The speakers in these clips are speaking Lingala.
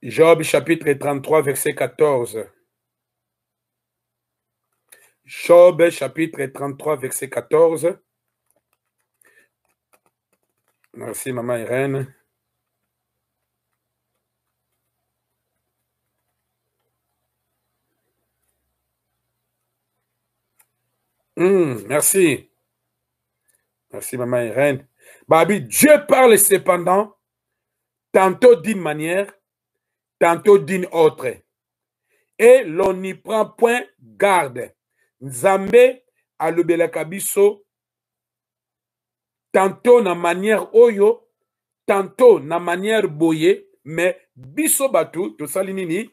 Job chapitre 33 verset 14. Job chapitre 33 verset 14. Merci maman Irène. Merci. Merci maman Irène. Babi, Dieu parle cependant tantôt d'une manière, tantôt d'une autre. Et l'on n'y prend point garde. Nzambe alobelaka biso tantôt na manière oyo, tantôt na manière boye, mais biso batu tosali nini?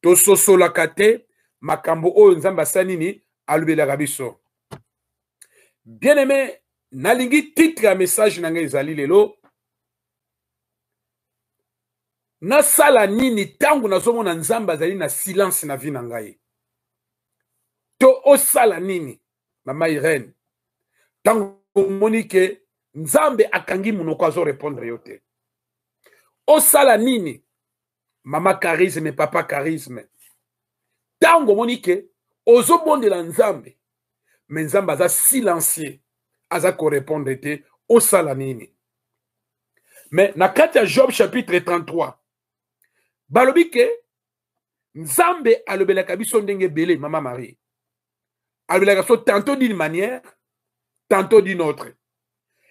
Tososolaka te makambo oyo Nzambe asali nini? Alobelaka biso. Bien-aimé, nalingi titre ya message na ngai ezali lelo nasala nini ntango nazomona Nzambe azali na silence na vie na ngai? To osala nini, mama Irène, ntango omoni ke Nzambe akangi monoko azo répondre yo te? Osala nini, mama Charisme, papa Charisme, ntango omoni ke ozobondela Nzambe mais Nzambe aza silencieux, aza korépondre te? Osala nini? Mais na kati ya Job chapitre 33, balobi ke Nzambe alobelaka biso ndenge ebele. Mama Marie, alobelaka biso tantôt d'une manière, tantôt d'une autre,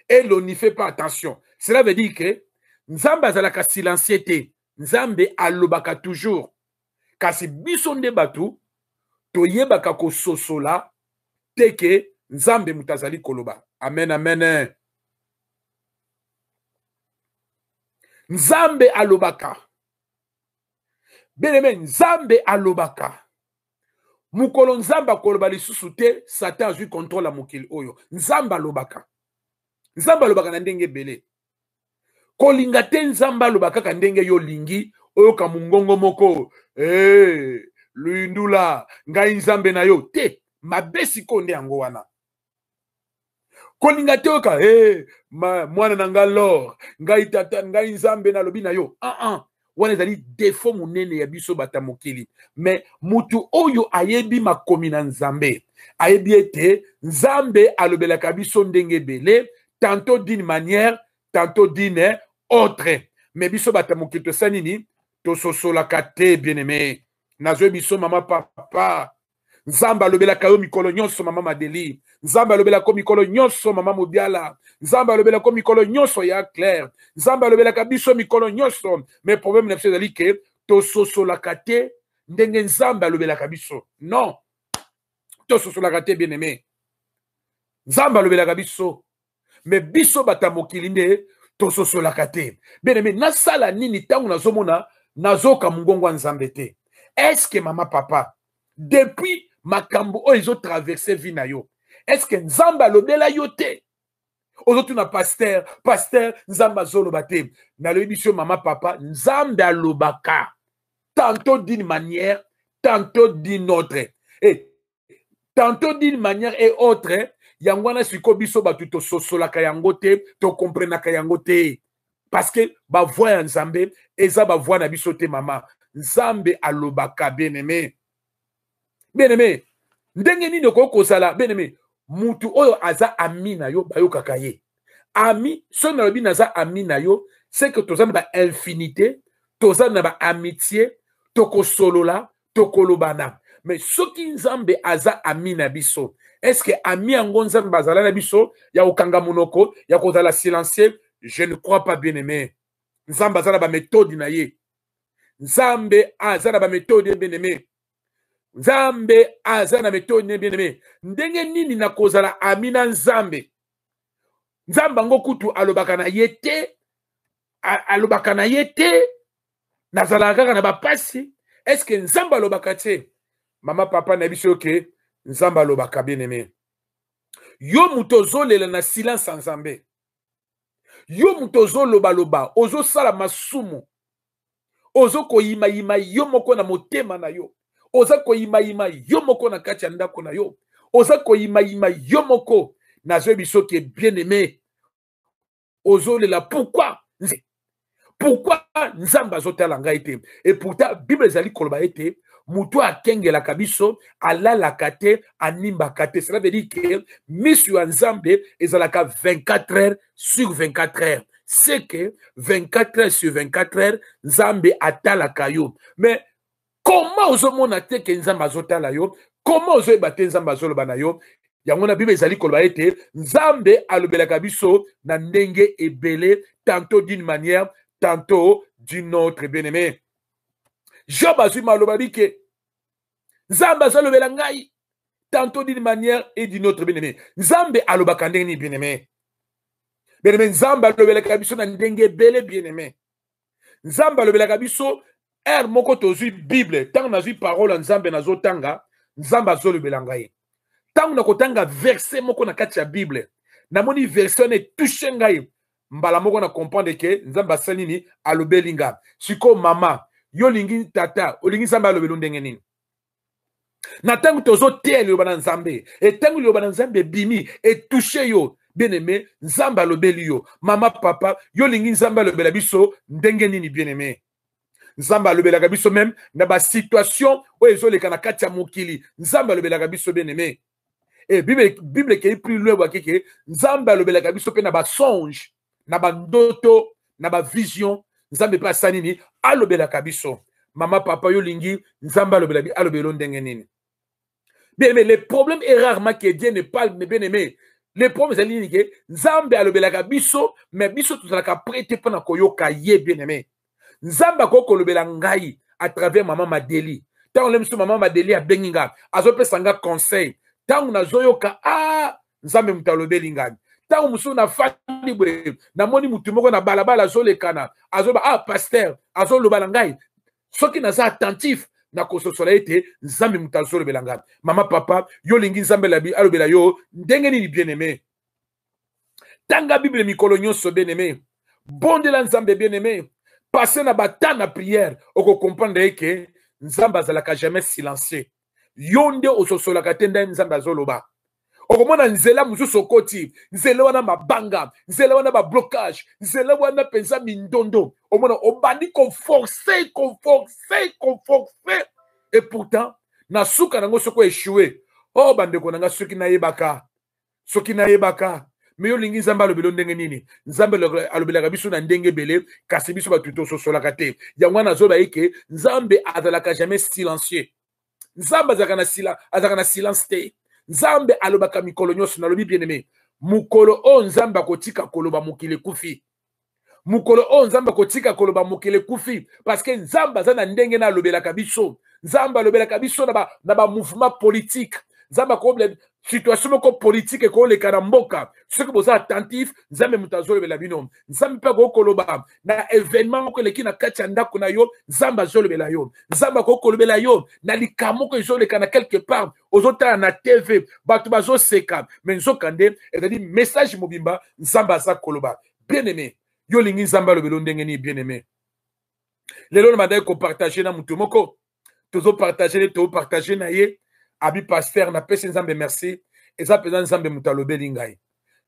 et l'on n'y fait pas attention. Cela veut dire que Nzambe azalaka silencieux te, Nzambe alobaka toujours, kasi biso nde bato toyebaka kososola te ke Nzambe moto azali koloba. Amen, amen. Nzambe alobaka, bien-aimé. Nzambe alobaka. Mokolo Nzambe akoloba lisusu te, Satan azwi contrôle ya mokili oyo. Nzambe alobaka. Nzambe alobaka na ndenge ebele. Kolinga te Nzambe aloba kaka ndenge yo olingi oyoka mongongo moko, hey, Luyindula, ngai Nzambe na yo te. Mabe sikoyo nde yango wana. Kolinga te oyoka, hey, mwana na nga lor, ngai tata, ngai Nzambe nalobi na yo. Ah, ah. Wana ezali défaut monene ya biso bata mokili. Mais mutu oyo ayebi makomi na Nzambe ayebi ete Nzambe alobelaka biso ndenge ebele, tantôt d'une manière, tantôt d'une autre. Mais biso bata mokili tosali nini? Tososolaka te. Bien aimé, nazwi biso mama, papa, Nzambe alobelaka yo mikolo nyonso. Mama Madeli, Nzambe alobelaka yo mikolo nyonso. Mama Mobiala, Nzambe alobelaka yo mikolo nyonso. Ya Claire, Nzambe alobelaka biso mikolo nyonso. Mais problème na biso ezali ke tososolaka te ndenge Nzambe alobelaka biso. Non, tososolaka te. Bien aimé, Nzambe alobelaka biso, mais biso bato ya mokili nde tososolaka te. Bien aimé, nasala nini ntango nazomona nazoka mongongo ya Nzambe te? Est-ce, mama, papa, depuis makambo oyo ezotraverse vie na yo, est-ce Nzambe alobela yo te? Ozotuna pasteur: pasteur, Nzambe azoloba te. Nalobi biso, mama, papa, Nzambe alobaka tantôt d'une manière, tantôt d'une autre, et tantôt d'une manière et autre. Yango wana sikoyo biso bato tososolaka yango te, tokomprenaka yango te, parce que bavoix ya Nzambe eza bavoix na biso te. Mama, Nzambe alobaka. Bien aimé, bien aimé, ndenge nini okoki kozala bien aimé? Mutu oyo aza ami na yo, bayokaka ye ami. Soki nalobi naza ami na yo, c'est que toza na bainfinité, toza na baamitié, tokosolola, tokolobana. Mais soki Nzambe aza ami na biso, est ce que ami yango Nzambe azala na biso ya kokanga monoko, ya kozala silencieux? Je ne crois pas. Bien aimé, Nzambe aza na baméthode na ye. Nzambe aza na baméthode. Bien aimé, Nzambe aza na méthode. Bien aimé, ndenge nini nakozala ami na Nzambe? Nzambe yango kutu alobaka na ye te, alobaka na ye te. Nazalaka kaka na bapasi. Est-ce Nzambe alobaka te? Mama, papa, na biso ke Nzambe alobaka. Bien aimé, yo moto ozolela na silence ya Nzambe, yo moto ozolobaloba, ozosala masumu, ozokoyimayima yo moko na motema na yo, oza koyimayima yo moko na kati ya ndako na yo, oza koyimayima yo moko, nazoyebi soki, bien aimé, ozolela pourquoi? Pourquoi Nzambe azotala ngai te? Et pourtant Bible ezali koloba ete moto akengelaka biso alalaka te, animbaka te. Cela veut dire que miso ya Nzambe ezalaka 24 heures sur 24 heures. C'est que 24 heures sur 24 heures Nzambe atalaka yo. Mais comment ozomona te ke Nzambe azotala yo? Comment ozoyeba te Nzambe azoloba na yo? Yango na Bible ezali koloba ete Nzambe alobelaka biso na ndenge ebele, tantôt d'une manière, tantôt d'une autre. Bien-aimé, Job azwi maloba bike Nzambe azolobela ngai tantôt d'une manière et d'une autre. Bien-aimé, Nzambe alobaka ndenge nini? Bien-aimé, bien-aimé, Nzambe alobelaka biso na ndenge ebele. Bien-aimé, Nzambe alobelaka biso heure moko tozwi Bible. Ntango nazwi parole ya Nzambe, nazotanga, Nzambe azolobela ngai. Ntango nakotanga verset moko na kati ya Bible, namoni verset wana etouche ngai, mbala moko na comprendre ke Nzambe asali nini? Alobeli nga. Sikoyo mama, yo olingi, tata olingi Nzambe alobeli ndenge nini? Na ntango tozoteya liloba na Nzambe, etango liloba na Nzambe ebimi, etouche yo, bien-aimé, Nzambe alobeli yo. Mama, papa, yo olingi Nzambe alobela biso ndenge nini? Bien-aimé, Nzambe alobelaka biso même na basituation oyo ezoleka na kati ya mokili. Nzambe alobelaka biso, bien-aimé. E Bible ekei plus loin, bwakeke Nzambe alobelaka biso mpe na basonge, na bandoto, na bavision. Nzambe mpe asali nini? Alobelaka biso. Mama, papa, yo olingi Nzambe alobela ndenge nini? Bien aimé, le problème est rarement que Dieu ne parle, mais bien aimé, le problème ezali nini? Ke Nzambe alobelaka biso, mais biso tozalaka prêt te mpona koyoka ye. Bien aimé, Nzambe akoki kolobela ngai à travers mama Madeli. Ntango le biso mama Madeli abengi nga, azopesa nga conseil, ntango nazoyoka, ah, Nzambe moto alobeli ngai. Ntango mosusu nafandi boye, namoni motu moko na balabala azolekana, azoba, ah, pasteur azoloba na ngai. Soki naza attentif, nakososola ete Nzambe moto azolobela ngai. Mama, papa, yo olingi Nzambe alobela yo ndenge nini? Bien aimé, tanga Bible mikolo nyonso. Bien aimé, bondela Nzambe. Bien aimé, passe na batemps na prière, okocomprendre eke Nzambe azalaka jamais silencieux. Yo nde ososolaka te nde Nzambe azoloba. Okomona nzela mosusu okoti, nzela wana mabanga, nzela wana bablocage, nzela wana mpenza mindondo. Omona obandi koforce, koforce, koforce, et pourtant na suka nango soki oéchoué. Oh bandeko na nga, soki nayebaka, soki nayebaka. Me yo olingi Nzambe alobela ndenge nini? Nzambe alobelaka biso na ndenge ebele, kasi biso bato tososolaka te. Yango wana azoba eke Nzambe azalaka jamais silencieux. Nzambe azalaka na silence te. Nzambe alobaka mikolo nyonso. Nalobi, bien aimé, mokolo oyo Nzambe akotika koloba, mokili ekufi. Mokolo oyo Nzambe akotika koloba, mokili ekufi, parce que Nzambe aza na ndenge na alobelaka biso. Nzambe alobelaka biso na bamouvement politique. Nzambe akobela situation moko politique ekoleka na mboka, soki boza attentif, Nzambe moto azolobela bino. Nzambe mpe akoki koloba na événement moko eleki na kati ya ndako na yo, Nzambe azolobela yo. Nzambe akoki kolobela yo na likambo moko ezoleka na quelque part, ozotala na TV, bato bazoseka, me nzoka nde ezali message mobimba Nzambe aza koloba. Bien aimé, yo olingi Nzambe alobela ndenge nini? Bien aimé, lelo na bandaki kopartage na moto moko, tozopartage nde topartage na ye, abi: "Pasteur, napesi Nzambe merci, eza mpenza Nzambe moto alobeli ngai."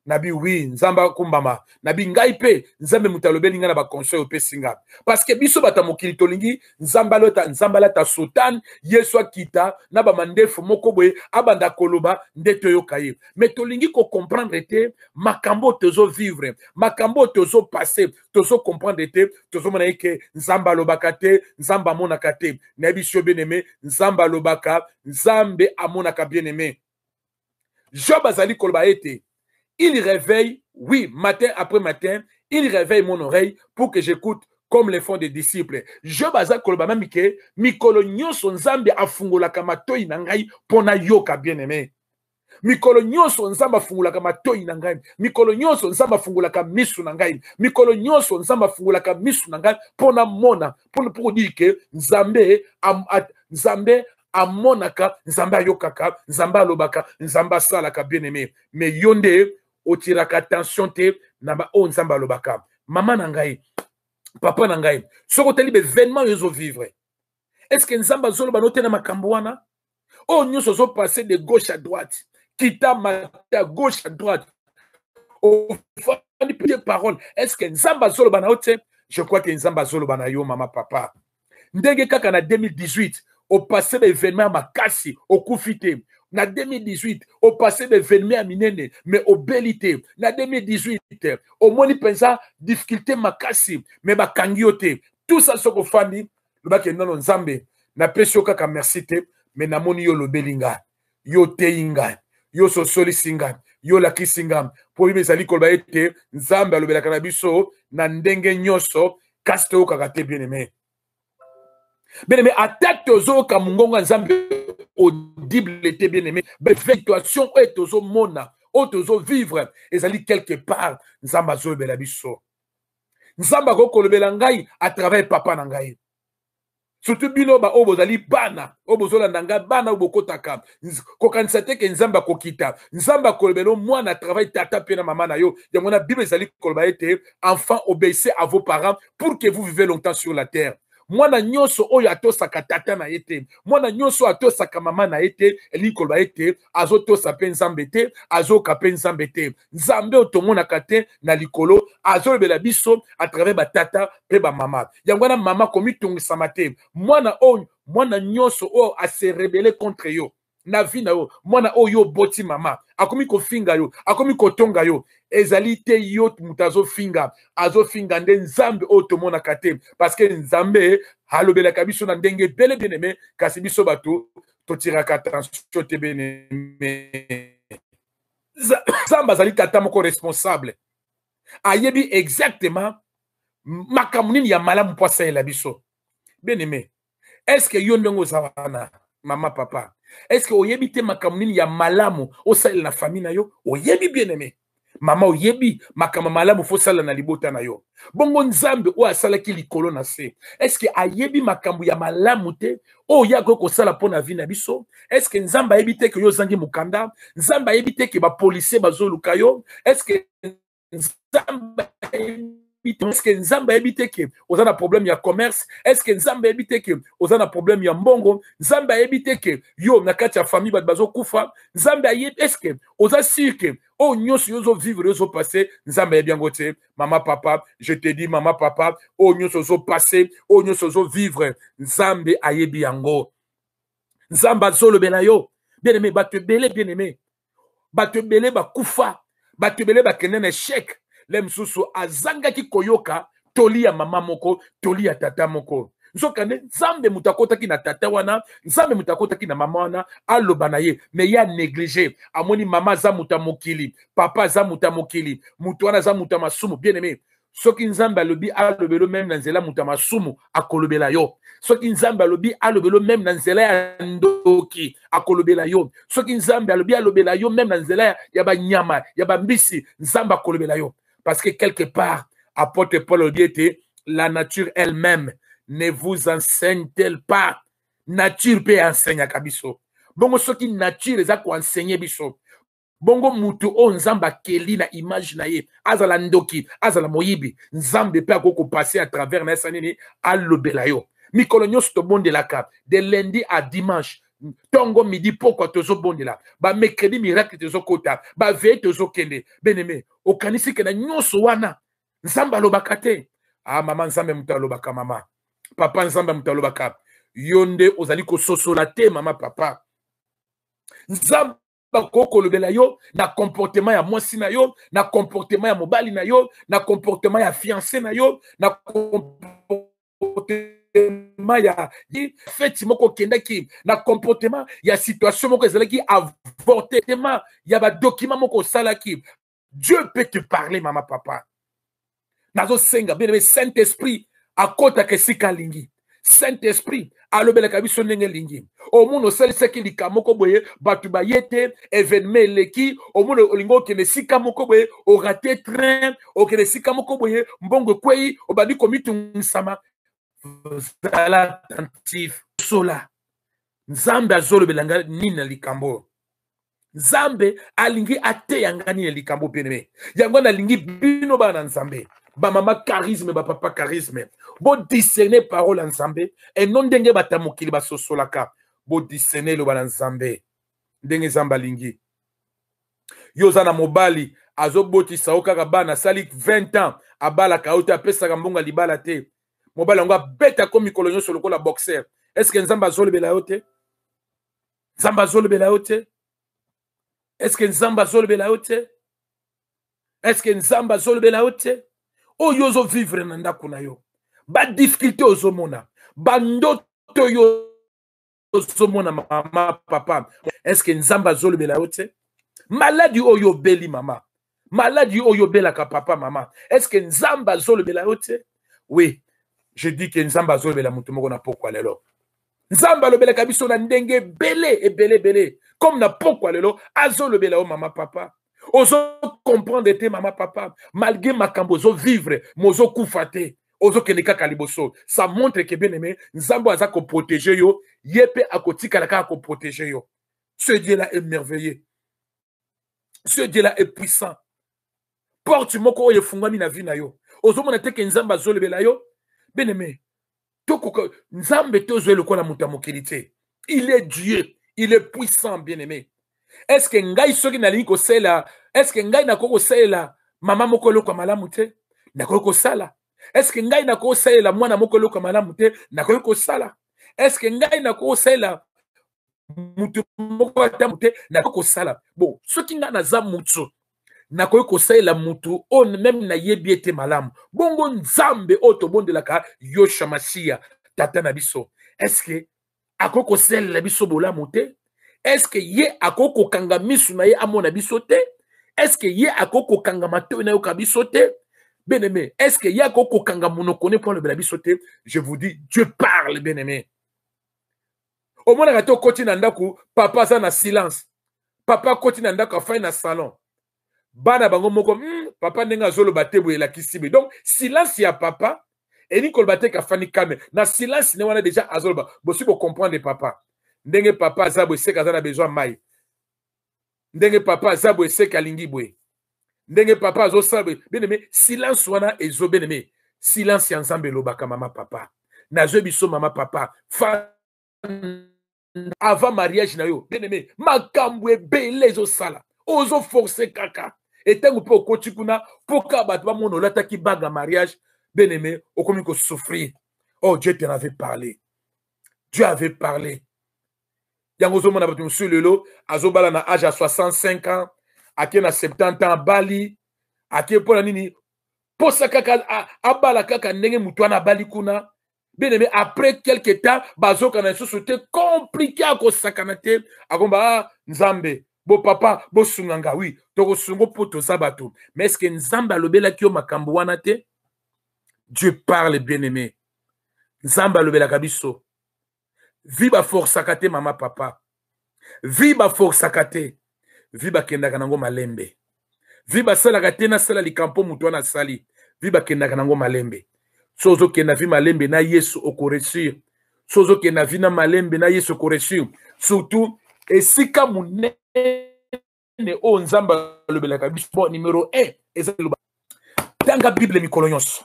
Nabi: "Oui, Nzambe akumbama." Nabi: "Ngai mpe Nzambe moto alobeli ngai na baconseil opesi nga." Parce que biso bato ya mokili tolingi Nzambe alota, Nzambe alata soutane, Yesu akita na bamandefu moko boye, abanda koloba nde toyoka ye. Mais tolingi kocomprendre te makambo oyo tozovivre, makambo oyo tozopasse, tozocomprendre te. Tozomona ye ke Nzambe alobaka te, Nzambe amonaka te. Nayebi si yo, bien aimé, Nzambe alobaka, Nzambe amonaka. Bien aimé, Job azali koloba ete il réveille, oui, matin après matin, il réveille mon oreille pour que j'écoute comme les font des disciples. Job aza koloba même ke mikolo nyonso Nzambe afungolaka matoi na ngai mpo nayoka. Bien aimé, mikolo nyonso Nzambe afungolaka matoi na ngai, mikolo nyonso Nzambe afungolaka misu na ngai, mikolo nyonso Nzambe afungolaka misu na ngai mpo namona, pour dire ke Nzambe amonaka, Nzambe ayokaka, Nzambe alobaka, Nzambe asalaka. Bien aimé, mais yo nde otiraka attention te na baoyo Nzambe alobaka. Mama na ngai, papa na ngai, soki otali baévénement oyo ezovivre, est ce que Nzambe azoloba no te na makambo wana oyo nyonso ozopasse de gauche à droite, kita mata, gauche à droite, ofandi pe parole? Est ce que Nzambe azoloba na yo te? Je crois que Nzambe azoloba na yo, mama, papa. Ndenge kaka na 2018 opasse baévénement ya makasi, okufi te. Na 2018 opasse baévénement ya minene, mais obeli te. Na 2018 omoni mpenza difficulté makasi, mais bakangi yo te. Tout ça, soki ofandi, lobaki nono: Nzambe, napesi yo kaka merci te, mais namoni yo olobeli nga, yo oteyi ngai, yo sosolisi ngai, yo olakisi ngai. Mpo Bible ezali koloba ete Nzambe alobelaka na biso na ndenge nyonso, kasi toyokaka te. Bien aimé, bien aimé, ata tozoyoka mongongo ya Nzambe audible te, bien aimé, situation oyo tozomona, oyo tozovivre, ezali quelque part Nzambe azolobela biso. Nzambe akoki kolobela ngai à travers papa na ngai. Surtout bino baoyo bozali bana, oyo bozolanda ngai, bana oyo bokotaka, kokanisa te ke Nzambe akokita. Nzambe akolobela mwana travail tata mpe na mama na yo. Yango na Bible ezali koloba ete: "Enfant, obéissez à vos parents pour que vous vivez longtemps sur la terre." Mwana nyonso oyo atosaka tata na ye te, mwana nyonso oyo atosaka mama na ye te, elingi koloba ete azotosa mpe Nzambe te, azoyoka mpe Nzambe te. Nzambe oyo tomonaka te na likolo azolobela biso à travers batata mpe bamama. Yango wana, mama, komitungisama te. Mwana oyo, mwana nyonso oyo ase rebeller contre yo na vie na yo, mwana oyo oboti, mama, akomi kofinga yo, akomi kotonga yo, ezali te yo moto azofinga, azofinga nde Nzambe oyo tomonaka te, parce que Nzambe alobelaka biso na ndenge ebele, bien aimé, kasi biso bato totiraka attention te. Bien aimé, Nzambe azali tata moko responsable, ayebi exactement makambo nini ya malamu mpo asalela biso. Bien aimé, est ce que yo ndenge oza wana, mama, papa, est ce que oyebi te makambo nini ya malamu osalela na famille na yo? Oyebi, bien aimé mama, oyebi makambo malamu fo osala na libota na yo. Bongo Nzambe oyo asalaki likolo na se, est-ce ayebi makambo ya malamu te oyo ye akoki kosala mpo na vie na biso? Est-ce Nzambe ayebi te ke yo ozangi mokanda? Nzambe ayebi te ke bapolicier bazoluka yo? Est-ce Nzambe ayebi? Est-ce Nzambe ayebi te ke oza na problème ya commerce? Est-ce Nzambe ayebi te ke oza na problème ya mbongo? Nzambe ayebi te ke yo na kati ya famille bato bazokufa? Nzambe ayebi? Est-ce oza sûr ke oyo nyonso yo ozovivre, yo ozopasse, Nzambe ayebi yango te? Mama, papa, je te dis, mama, papa, oyo nyonso ozopasse, oyo nyonso ozovivre, Nzambe ayebi yango. Nzambe azolobela yo. Bien aimé, bato ebele, bien aimé, bato ebele bakufa, bato ebele bakende na échec. Le mosusu azangaki koyoka toli ya mama moko, toli ya tata moko. Nzokande Nzambe moto akotaki na tata wana, Nzambe moto akotaki na mama wana, aloba na ye, mais ye anéglige. Amoni mama aza moto ya mokili, papa aza moto ya mokili, moto wana aza moto ya masumu. Bien aimé, soki Nzambe alobi alobelo même na nzela moto ya masumu, akolobela yo. Soki Nzambe alobi alobelo même na nzela ya ndoki, akolobela yo. Soki Nzambe alobi alobela yo même na nzela ya banyama, ya bambisi, Nzambe akolobela yo. Parce que quelque part, apôtre Paul alobi ete: "La nature elle-même ne vous enseigne-t-elle pas?" Nature mpe enseignaka biso. Bongo soki nature eza koenseigner biso, bongo mutu oyo Nzambe akeli na image na ye, azala ndoki, azala moyibi, Nzambe mpe akoki kopasser à travers na esa nini alobela yo. Mikolo nyonso tobondelaka de lundi à dimanche, ntongo, midi, pokwa tozobondela, bamercredi miracle tozokota, baveillée tozokende. Bien-aimé, okanisi ke na nyonso wana Nzambe alobaka te? Ah mama, Nzambe moto alobaka. Mama, papa, Nzambe moto alobaka. Yo nde ozali kososola te. Mama, papa, Nzambe bakoki kolobela yo na comportement ya mwasi na yo, na comportement ya mobali na yo, na comportement ya fiancé na yo, na comportement ya feti moko okendaki, na comportement ya situation moko ezalaki avortement, ya badocument moko osalaki. Dieu peut te parler. Mama, papa, nazosenga, bien aimé, Saint Esprit akɔtaka esika alingi. Saint Esprit alobelaka biso ndenge elingi. Omona osalisaki likambo moko boye, bato baye te, événement eleki. Omona olingi okende esika moko boye, orater train, okende esika moko boye, mbongo ekwei, obandi komitungisama. Zala attentif. Sola Nzambe azolobela nga nini na likambo oyo? Nzambe alingi ateya nga nini na likambo? Bien-aimé, yango nalingi bino bana Nzambe, bamama charisme, bapapa charisme, bodiscerne parole ya Nzambe eno ndenge bato ya mokili basosolaka. Bodiscerne eloba na Nzambe ndenge Nzambe alingi. Yo oza na mobali. Azobotisa yo kaka bana, asali 20 ans abalaka yo te, apesaka mbongo ya libala te. Mobali yango abetako mikolo nyonso lokola boxer. Est-ce que Nzambe azolobela yo te? Nzambe azolobela yo te? Est-ce que Nzambe azolobela yo te? Est-ce que Nzambe azolobela yo te? Oyo ozovivre na ndako na yo, badifficulté ozomona, bandoto yo ozomona, mama, papa, est-ce que Nzambe azolobela yo te? Maladi oyo obeli, mama, maladi oyo obelaka, papa, mama, est-ce que Nzambe azolobela yo te? Oui, je dis que Nzambe azolobela moto moko na pokwa lelo. Nzambe alobelaka biso na ndenge ebele, ebele, ebele. Comme na pokwa lelo azolobela yo, mama, papa, ozo comprendre te. Mama, papa, malgré makambo ozovivre, mozokufa te, ozokende kaka liboso. Ça montre que, bien aimé, Nzambe aza koprotéger yo, ye mpe akotikala kaka koprotéger yo. Ce Dieu là est merveilleux, ce Dieu là est puissant. Porte moko oyo efungwami na vie na yo, ozomona te ke Nzambe azolobela yo? Bien aimé, tokoka Nzambe tozwa lokola moto ya mokili te. Il est Dieu, il est puissant. Bien aimé, est ce que ngai soki nalingi kosalela, est ce que ngai nakoki kosalela mama moko eloko ya malamu te? Nakoki kosala. Est ce que ngai nakoki kosalela mwana moko eloko ya malamu te? Nakoki kosala. Est ce que ngai nakoki kosalela mutu moko ata te? Nakoki kosala. Bon, soki ngai naza mutu, nakoki kosalela mutu oyo même nayebi ete malamu, bongo Nzambe oyo tobondelaka, Yoshua Masiya, tata na biso, est-ce akoki kosalela biso bolamu te? Est-ce ye akoki kokanga misu na ye amona biso te? Est-ce ye akoki kokanga matoi nayoka biso te? Bien aimé, est-ce ye akoki kokanga monoko ne mpo alobela biso te? Je vous dis, Dieu parle. Bien aimé, omonaka te, okoti na ndako, papa aza na silence. Papa akoti na ndako, afai na salon, bana bango moko, papa ndenge azoloba te boye, elakisi boye. Donc silence ya papa elingi koloba te kafandi calme. Na silence ne wana déjà azoloba. Bosi bocomprendre papa, ndenge papa aza boye, seke aza na besoin mai. Ndenge papa aza boye, seke alingi boye. Ndenge papa azosala boye. Bien aimé, silence wana ezo, bien aimé, silence ya Nzambe elobaka. Mama, papa, nazwi biso, mama, papa, fa avant mariage na yo, bien aimé, makambo ebele ezosala, ozoforce kaka. Etango mpe okoti kuna mpo kaka bato bamona olataki bague ya mariage, bien aimé, okomi kosouffrir. Oh, Dieu t'en avait parlé, Dieu avait parlé. Yango ozomona bato mosusu lelo azobala na age ya 65 ans, ake na 70 ans abali, ake mpo na nini? Posa kaka abala kaka ndenge motu wana abali kuna. Bien aimé, après quelque temps bazokana lisusu te, compliqué, akosakana te, akomba: "Ah, Nzambe, bo papa, bosunga nga." Oui, tokosunga mpo toza bato. Mais est ce que Nzambe alobelaki yo makambo wana te? Dieu parle, bien aimé. Nzambe alobelaka biso. Vie baforsaka te, mama, papa. Vie baforsaka te. Vie bakendaka nango malembe. Vie basalaka te nasala likampo moto wana asali. Vie bakendaka nango malembe. So ozokenda vie malembe na Yesu, okoréussir. So ozokenda vie na malembe na Yesu, okoréussir. Surtout esika monene oyo Nzambe alobelaka biso, bon, numéro 1 eza liloba. Tanga Bible mikolo nyonso,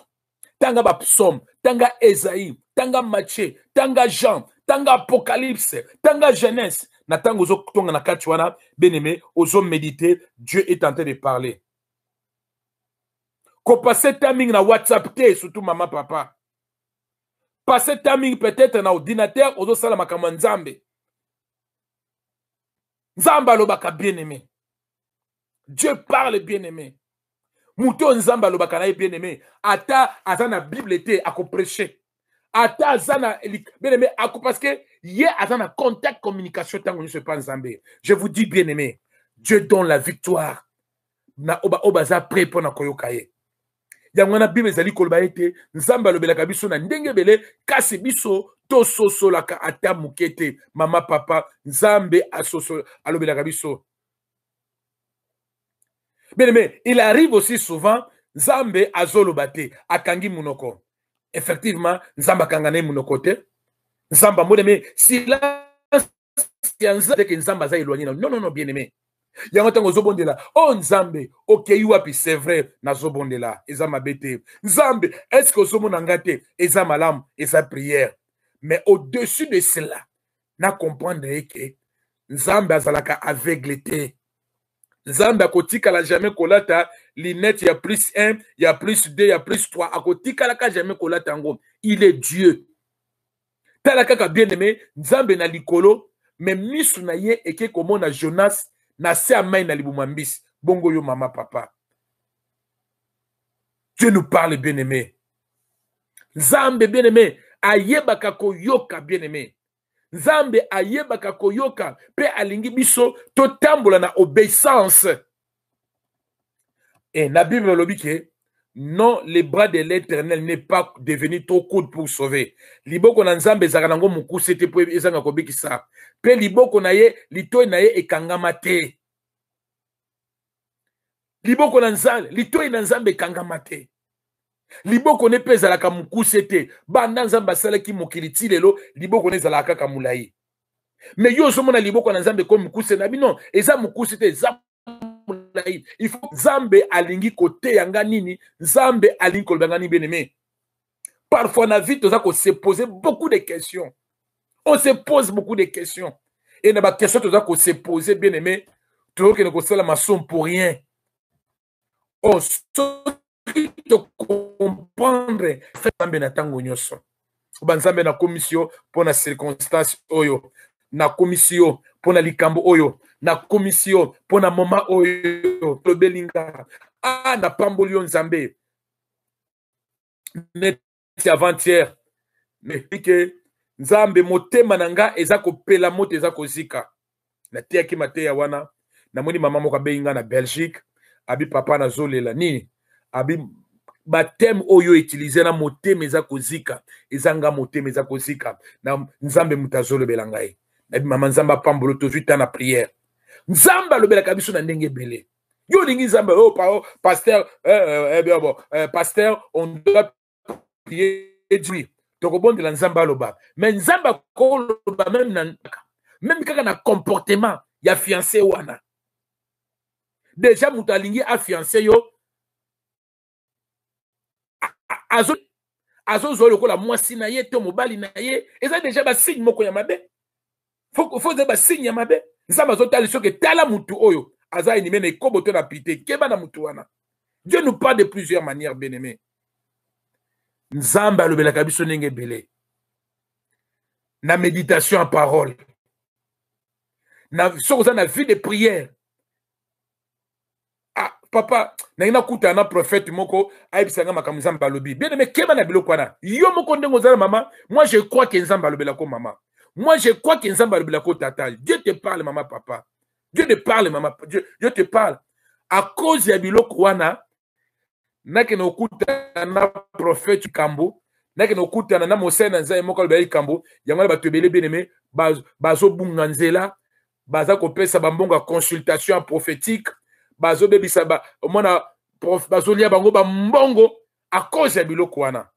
tanga bapsaume, tanga Esaïe, tanga Matthieu, tanga Jean, tanga Apocalypse, tanga Genèse. Na ntango ozotonga na kati wana, bien aimé, ozomédite, Dieu est en train de parler. Kopasser temps mingi na WhatsApp te, surtout mama, papa. Passe temps mingi peut-être na ordinateur, ozosala makambo ya Nzambe. Nzambe alobaka, bien aimé. Dieu parle, bien aimé. Moto oyo Nzambe alobaka na ye, bien aimé, ata aza na Bible te, akoprêche. Ata aza na, bien aimé, ako, parce que ye aza na contact, communication ntango nyonso epa Nzambe. Je vous dis, bien aimé, Dieu donne la victoire na oyo baza prêt mpo na koyoka ye. Yango wana Bible ezali koloba ete Nzambe alobelaka biso na ndenge ebele, kasi biso tososolaka ata moke te. Mama, papa, Nzambe alobelaka biso. Bien aimé, il arrive aussi souvent Nzambe azoloba te, akangi monoko. Effectivement, Nzambe akanga na ye monoko te. Nzambe amoni me silence ya Nzambe ke Nzambe aza éloigné na. Non, non, non, bien aimé. Yango ntango ozobondela: "O oh, Nzambe, okei wapi?" C'est vrai, nazobondela, eza mabe te. "Nzambe, est ce que ozomona nga te?" Eza malamu, eza prière. Mais au-dessus de cela, na comprendre eke Nzambe azalaka aveugle te. Nzambe akotikala jamais kolata lunette ya plus 1, ya plus 2, ya plus 3. Akotikalaka jamais kolata yango. Il est Dieu. Tala kaka, bien aimé, Nzambe na likolo, mais misu na ye eke komona Jonas na se ya mai na libuma mbisi. Bongo yo, mama, papa. Dieu nous parle, bien aimé. Nzambe, bien aimé, ayebaka koyoka, bien aimé. Nzambe ayebaka koyoka mpe alingi biso totambola na obéissance. E na Bible olobi ke non, le bras de l'Éternel n'est pas devenu trop court pour sauver. Liboko na Nzambe ezalaka nango mokuse te mpo ezanga kobikisa, mpe liboko na ye, litoi na ye ekangama te. Liboko na Nzambe, litoi na Nzambe ekangama te, liboko ne mpe ezalaka mokuse te. Banda Nzambe asalaki mokili ti lelo, liboko ne ezalaka kaka molai. Mais yo ozomona liboko na Nzambe ekomi mokuse na bino. Eza mokuse te, eza molai. Il faut, Nzambe alingi koteya nga nini? Nzambe alingi koloba nga nini? Bien aimé, parfois na vie toza kose poser beaucoup de questions. On se pose beaucoup de questions et na baquestion toza kose poser, bien aimé, tokokende kosala masumu pour rien. Oh, soki tocomprendre Nzambe na ntango nyonso, banzambe, nakomisi yo mpo na circonstance oyo, nakomisi yo mpo na likambo oyo, nakomisi yo mpo na moma oyo tolobeli nga. A napamboli yo, Nzambe. Neti avant-hier ke Nzambe, motema na nga eza kopela moto, eza kozika. Nateyaki mateya wana, namoni mama moko abengi nga na Belgique, abi: "Papa, nazolela." Nini? Abi bathème oyo utiliser na motema eza kozika, eza nga motema eza kozika na Nzambe moto azolobela ngai. Nabi: "Mama, Nzambe apambolo." Tozwi ta na prière. Nzambe alobelaka biso na ndenge ebele. Yo olingi Nzambe, oh, pasteur, eh, bon, pasteur, on doit prier Dieu, tokobondela Nzambe aloba. Mais Nzambe akoloba même na même kaka na comportement ya fiancé wana. Déjà moto alingi afiancé yo, azozwa lokola mwasi na ye to mobali na ye, eza déjà basigne moko ya mabe. Faut eza basigne ya mabe. Nzambe azotala soki tala mutu oyo aza ennemi na ekobo to na pite, keba na mutu wana. Dieu nous parle de plusieurs manières, bien aimé. Nzambe alobelaka biso ndenge ebele: na méditation en parole, na soki oza na vie de prière. Ah papa, nangi nakutana na prophète moko ayebisanga makambo Nzambe alobi. Bien aimé, keba na biloko wana. Yo moko ndenge oza na mama, moi je crois ke Nzambe alobelako mama, moi je crois ke Nzambe alobelako tata. Dieu te parle, mama, papa. Dieu te parle, mama. Dieu, Dieu te parle. À cause ya biloko wana, nakende kokutana na prophète likambo, nakende kokutana na mosali na Nzambe moko alobela likambo yango wana. Bato ebele, bien aimé, bazobunga nzela, baza kopesa bambongo ya consultation ya prophétique, bazobebisa ba, omona bazolia bango bambongo à cause ya biloko wana.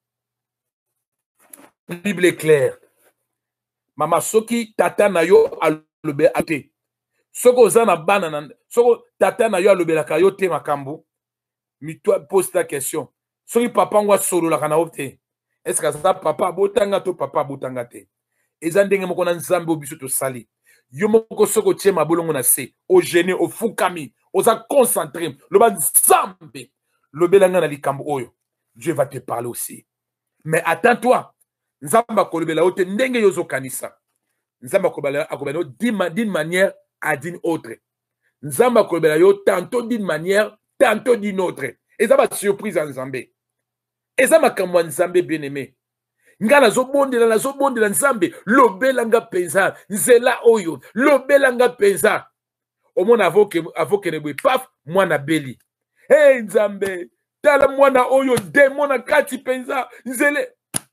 Bible est claire, mama. Soki tata na yo alobe te, soki oza na bana na, soki tata na yo alobelaka yo te makambo, mitoi pose ta question: soki papa ngo asololaka na yo te, est-ce aza papa abotanga to papa abotanga te? Eza ndenge moko na Nzambe oyo biso tosali. Yo moko soki otie mabolongo na se, ojeûner, ofukami, oza concentré, loba: "Nzambe, lobela nga na likambo oyo." Dieu va te parler aussi. Mais attends-toi, Nzambe akolobela yo te ndenge yo ozokanisa. Nzambe akolobela yo d'une manière à d'une autre. Nzambe akolobela yo tantôt d'une manière, tantôt d'une autre. Eza basurprise ya Nzambe, eza makambo ya Nzambe. Bien aimé, nga nazobondela, nazobondela: "Nzambe, lobela nga mpenza nzela oyo, lobela nga mpenza." Omona avokende boye, paf, mwana beli. Hey, Nzambe, tala mwana oyo, démon na kati mpenza nzele.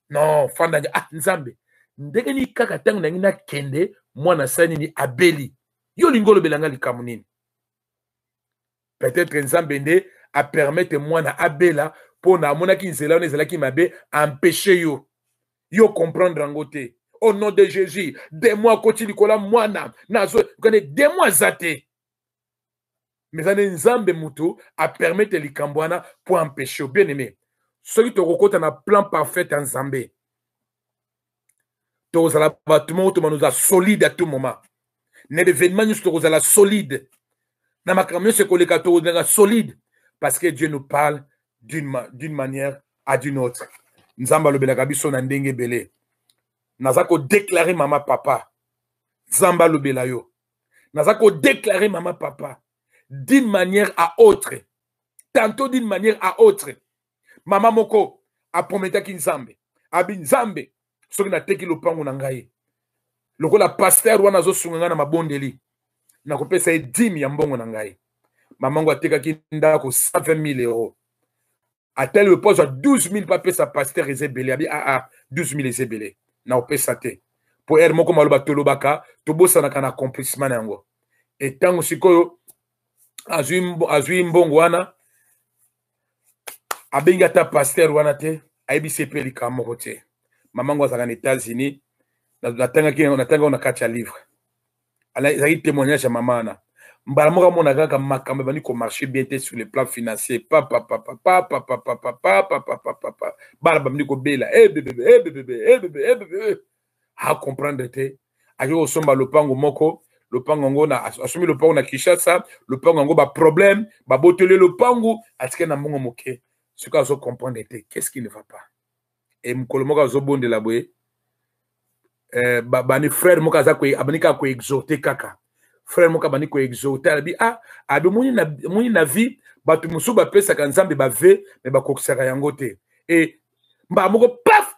Non, fanda. Ah Nzambe, ndenge nini kaka ntango nangi nakende, mwana asali nini? Abeli. Yo olingi olobela nga likambo nini? Peut-être Nzambe nde apermettre mwana abela mpo na amonaki nzela wana ezalaki mabe, empêche yo, yo comprendre yango te. Au nom de Jésus, démon akoti likolo ya mwana nazo kande. Démon aza te, mais eza nde Nzambe moto apermettre likambo wana mpo empêche yo. Bien aimé, soki tokokɔta na plan parfait ya Nzambe, tokozala bato moko tomana oza solide à tout moment. Na événement nyonso tokozala solide. Na makambo nyonso ekoleka, tokozalaka solide parce que Dieu nous parle d'une manière à d'une autre. Nzambe alobelaka biso na ndenge ebele. Naza kodéclarer, mama, papa, Nzambe alobela yo. Naza kodéclarer, mama, papa, d'une manière à autre, tantôt d'une manière à autre. Mama moko aprometaki Nzambe, abi: "Nzambe, soki nateki lopango na ngai, lokola pasteur wana azosunga ngai na mabondeli, nakopesa ye dîme ya mbongo na ngai." Mama ngo atekaki ndako 120 000 euros. Atali mpo azwa 12 000 mpo apesa pasteur, eza ebele. Abi: "Aa, ah, 12 000 eza ebele, nakopesa te." Mpo heure moko maloba tolobaka, tobosanaka na accomplissement na yango. Etango sikoyo azwi mbongo wana, abengi ata pasteur wana te, ayebisi mpe likambo moko te. Mama ngo azalaka na États-Unis. Natangaki yango na kati ya livre, ezalaki témoignage ya mama wana. Mbala moko amona kaka makambo ebandi komarcher bien te sur le plan financier. Papapapapapapapapapapa, bana bandi kobela, ebebebe, ebebebe, ebebebe, ebebebe. Acomprendre te. Akoki kosomba lopango moko, lopango yango na asombi lopango na Kinshasa, lopango yango baproblème, babotoli lopango, atikali na mbongo moke. Soki azocomprendre te qu'est-ce qui ne va pas. E mokolo moko azobondela boye, bani frère moko aza abandi kaka koexhorter kaka. Frère moko abandi koexhorter, alobi: "Ah," abi, "omoni na vie, bato mosusu bapesaka Nzambe bavœux, mais bakokisaka yango te." E mbala moko, paf,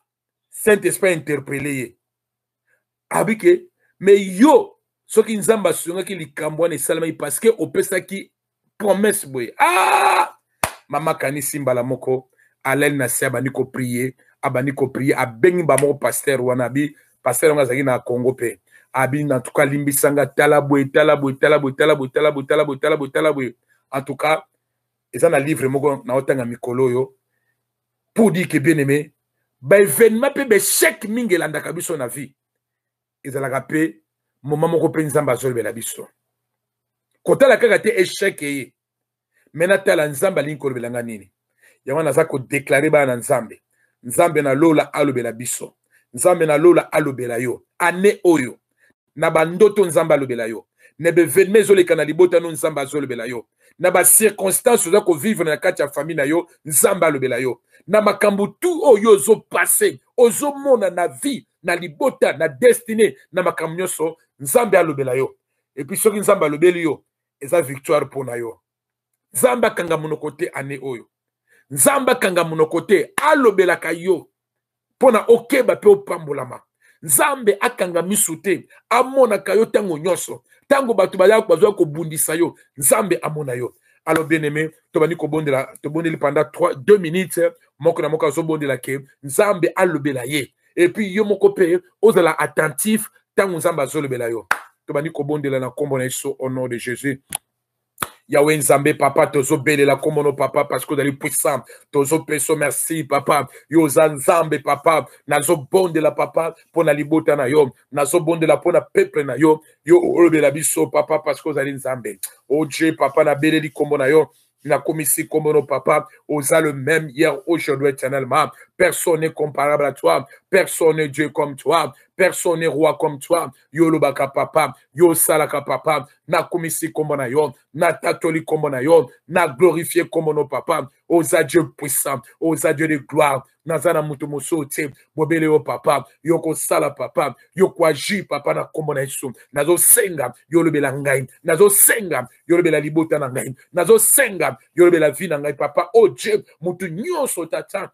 Saint Esprit interpellé ye, abi ke: "Mais yo, soki Nzambe asungaki, likambo wana esalemaki parce que opesaki promesse boye." Ah, mama kanisi mbala moko, alali na se, abandi koprier, abandi koprier, abengi bamoko pasteur wana. Abi, pasteur yango azalaki na Congo mpe, abi: "En tout cas, limbisanga, tala boye, tala boye, tala boye, tala boye, tala boye, tala boye, tala boye, tala boye." En tout cas, eza na livre moko naotanga mikolo oyo, pour dire que, bien aimé, baévénement mpe baéchec mingi elandaka biso na vie, ezalaka mpe moment moko mpe Nzambe azolobela biso. Kotala kaka te échec eye, mais natala Nzambe alingi kolobela nga nini. Yango naza kodéclarer, bana na Nzambe, Nzambe na lola alobela biso, Nzambe na lola alobela yo ane oyo. Na bandoto, Nzambe alobela yo. Na baévénement ezoleka na libota no, Nzambe azolobela yo. Na bacirconstance oza kovivre na kati ya famille na yo, Nzambe alobela yo. Na makambo tu oyo ozopasser, ozomona na vie, na libota, na destinée, na makambo nyonso, Nzambe alobela yo. Et puis soki Nzambe alobeli yo, eza victoire mpo na yo. Nzambe akanga monoko te ane oyo. Nzambe akanga monoko te, alobelaka yo mpo na okeba mpe opambolama. Nzambe akanga misu te, amonaka yo ntango nyonso. Ntango bato bazwa kobundisa yo, Nzambe amona yo. Alors, bien aimé, tobandi kobondela, tobondeli pendant 3 2 minutes. Moko na moko azobondela ke Nzambe alobela ye, et puis yo moko mpe ozala attentif ntango Nzambe azolobela yo. Tobandi kobondela na nkombo na Yesu, au nom de Jésus. Yawe Nzambe, papa, tozobelela kombo no, papa, parce que ozali puissant. Tozopesa merci, papa. Yo oza Nzambe, papa. Nazobondela, papa, mpo na libota na yo. Nazobondela mpo na peuple na yo. Yo olobela biso, papa, parce que ozali Nzambe. O Dieu, papa, nabeleli kombo na yo, nakomisi kombo no, papa. Oza le même hier, aujourd'hui, éternellement. Personne n'est comparable à toi, personne n'est Dieu comme toi, personne n'est roi comme toi. Yo olobaka, papa, yo osalaka, papa. Nakomisi kombo na yo, natatoli kombo na yo, naglorifie kombo no, papa. Oza Dieu puissant, oza Dieu de gloire. Naza na moto mosusu te, bobele yo, papa. Yo kosala, papa, yo koagir, papa. Na nkombo na Yesu, nazosenga yo olobela ngai, nazosenga yo olobela libota na ngai, nazosenga yo olobela vie na ngai, papa. O Dieu, motu nyonso, tata,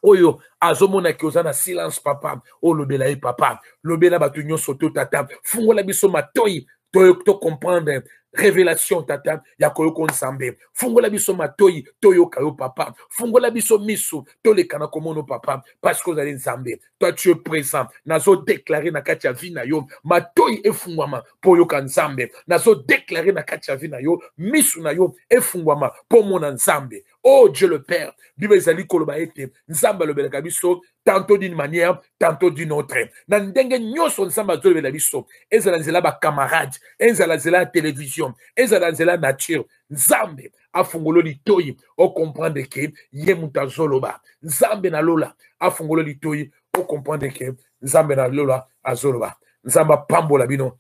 oyo azomonaki oza na silence, papa, olobela ye. Papa, lobela bato nyonso to, tata. Fungola biso matoi to comprendre révélation, tata, ya koyoka Nzambe. Fungola biso matoi toyoka yo, papa. Fungola biso miso toleka na komona, papa, parce que ozali Nzambe. Toi, tu es présent. Nazodéclarer na kati ya vie na yo, matoi efungwama mpo oyoka Nzambe. Nazodéclarer na kati ya vie na yo, miso na yo efungwama mpo omona Nzambe. Oh Dieu le Père, Bible ezali koloba ete Nzambe alobelaka biso tantôt d'une manière, tantôt d'une autre. Na ndenge nyonso Nzambe azolobela biso, ezala nzela bacamarade, ezala nzela ya télévision, ezala nzela nature, Nzambe afungolo litoi ocomprendre ke ye moto azoloba. Nzambe na lola afungolo litoi ocomprendre ke Nzambe na lola azoloba. Nzambe apambola bino.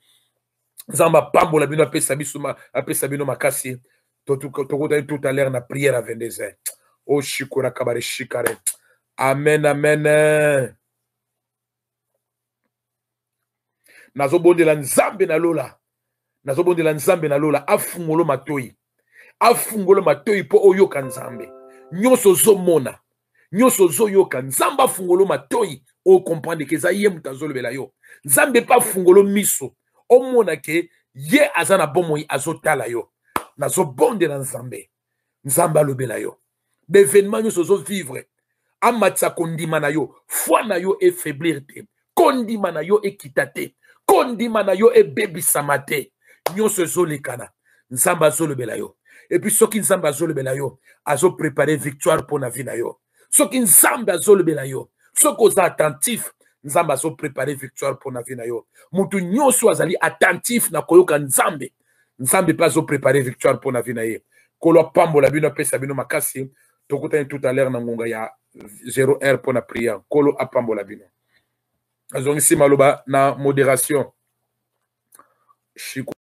Nzambe apambola bino, apesa biso, apesa bino makasi. Tokutani tout à l'heure na prière à 22 heures. O shikura kabare shikare. Amen, amen. Nazobondela Nzambe na lola, nazobondela Nzambe na lola afungolo matoi, afungolo matoi mpo oyoka Nzambe. Nyonso ozomona, nyonso ozoyoka, Nzambe afungolo matoi okomprendre ke eza ye moto azolobela yo. Nzambe mpe afungolo miso omona ke ye aza na bomoi, azotala yo. Nazobondela Nzambe, Nzambe alobela yo. Baevenement nyonso ozovivre, amatisa kondima na yo, foi na yo efaiblir te, kondima na yo ekita te, kondima na yo ebebisama te. Nyonso ezolekana, Nzambe azolobela yo. Epuis soki Nzambe azolobela yo, azoprepare victoire mpo na vie na yo. Soki Nzambe azolobela yo, soki oza attentif, Nzambe azoprepare victoire mpo na vie na yo. Motu nyonso azali attentif na koyoka Nzambe, Nzambe mpe azoprepare victoire mpo na vie na ye. Nkolo apambola bino, apesa bino makasi. Tokutani tout à l'heure na ngonga ya 0 heure mpo na prière. Nkolo apambola bino. Azongisi maloba na modération. Shiko.